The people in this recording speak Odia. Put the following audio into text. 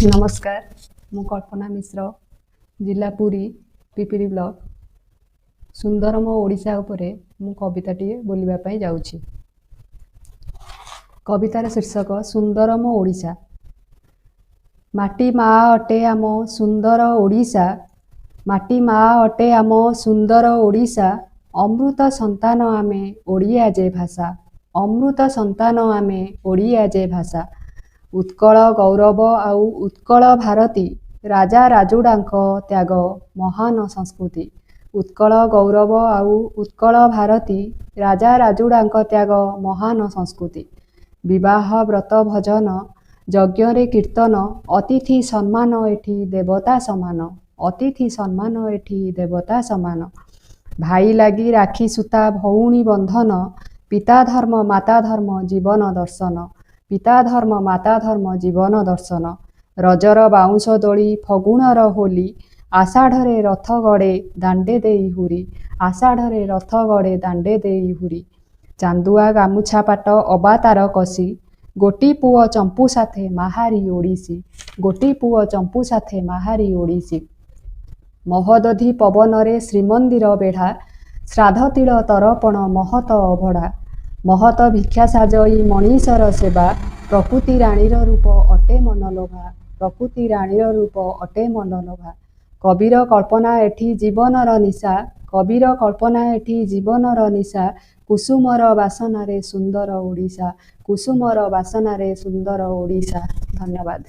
ନମସ୍କାର, ମୁଁ କଳ୍ପନା ମିଶ୍ର, ଜିଲ୍ଲା ପୁରୀ, ପିପିଲି ବ୍ଲକ। ସୁନ୍ଦର ମୋ ଓଡ଼ିଶା ଉପରେ ମୁଁ କବିତାଟିଏ ବୋଲିବା ପାଇଁ ଯାଉଛି। କବିତାର ଶୀର୍ଷକ ସୁନ୍ଦର ମୋ ଓଡ଼ିଶା। ମାଟି ମା ଅଟେ ଆମ ସୁନ୍ଦର ଓଡ଼ିଶା, ମାଟି ମା ଅଟେ ଆମ ସୁନ୍ଦର ଓଡ଼ିଶା। ଅମୃତ ସନ୍ତାନ ଆମେ ଓଡ଼ିଆ ଯେ ଭାଷା, ଅମୃତ ସନ୍ତାନ ଆମେ ଓଡ଼ିଆ ଯେ ଭାଷା। ଉତ୍କଳ ଗୌରବ ଆଉ ଉତ୍କଳ ଭାରତୀ, ରାଜା ରାଜୁଡ଼ାଙ୍କ ତ୍ୟାଗ ମହାନ ସଂସ୍କୃତି। ଉତ୍କଳ ଗୌରବ ଆଉ ଉତ୍କଳ ଭାରତୀ, ରାଜା ରାଜୁଡ଼ାଙ୍କ ତ୍ୟାଗ ମହାନ ସଂସ୍କୃତି। ବିବାହ ବ୍ରତ ଭଜନ ଯଜ୍ଞରେ କୀର୍ତ୍ତନ, ଅତିଥି ସମ୍ମାନ ଏଠି ଦେବତା ସମାନ, ଅତିଥି ସମ୍ମାନ ଏଠି ଦେବତା ସମାନ। ଭାଇ ଲାଗି ରାକ୍ଷୀ ସୂତା ଭଉଣୀ ବନ୍ଧନ, ପିତା ଧର୍ମ ମାତା ଧର୍ମ ଜୀବନ ଦର୍ଶନ, ପିତା ଧର୍ମ ମାତା ଧର୍ମ ଜୀବନ ଦର୍ଶନ। ରଜର ବାଉଁଶ ଦୋଳି ଫଗୁଣର ହୋଲି, ଆଷାଢ଼ରେ ରଥ ଗଡ଼େ ଦାଣ୍ଡେ ଦେଇ ହୁରି, ଆଷାଢ଼ରେ ରଥ ଗଡ଼େ ଦାଣ୍ଡେ ଦେଇ ହୁରି। ଚାନ୍ଦୁଆ ଗାମୁଛା ପାଟ ଅବା ତାରକସି, ଗୋଟି ପୁଅ ଚମ୍ପୁ ସାଥେ ମାହାରି ଓଡ଼ିଶୀ, ଗୋଟି ପୁଅ ଚମ୍ପୁ ସାଥେ ମାହାରି ଓଡ଼ିଶୀ। ମହୋଦଧି ପବନରେ ଶ୍ରୀମନ୍ଦିର ବେଢ଼ା, ଶ୍ରାଦ୍ଧ ତିଳ ତରପଣ ମହତ ଅଭଡ଼ା। ମହତ ଭିକ୍ଷା ସାଜଇ ମଣିଷର ସେବା, ପ୍ରକୃତି ରାଣୀର ରୂପ ଅଟେ ମନଲୋଭା, ପ୍ରକୃତି ରାଣୀର ରୂପ ଅଟେ ମନଲୋଭା। କବିର କଳ୍ପନା ଏଠି ଜୀବନର ନିଶା, କବିର କଳ୍ପନା ଏଠି ଜୀବନର ନିଶା। କୁସୁମର ବାସନାରେ ସୁନ୍ଦର ଓଡ଼ିଶା, କୁସୁମର ବାସନାରେ ସୁନ୍ଦର ଓଡ଼ିଶା। ଧନ୍ୟବାଦ।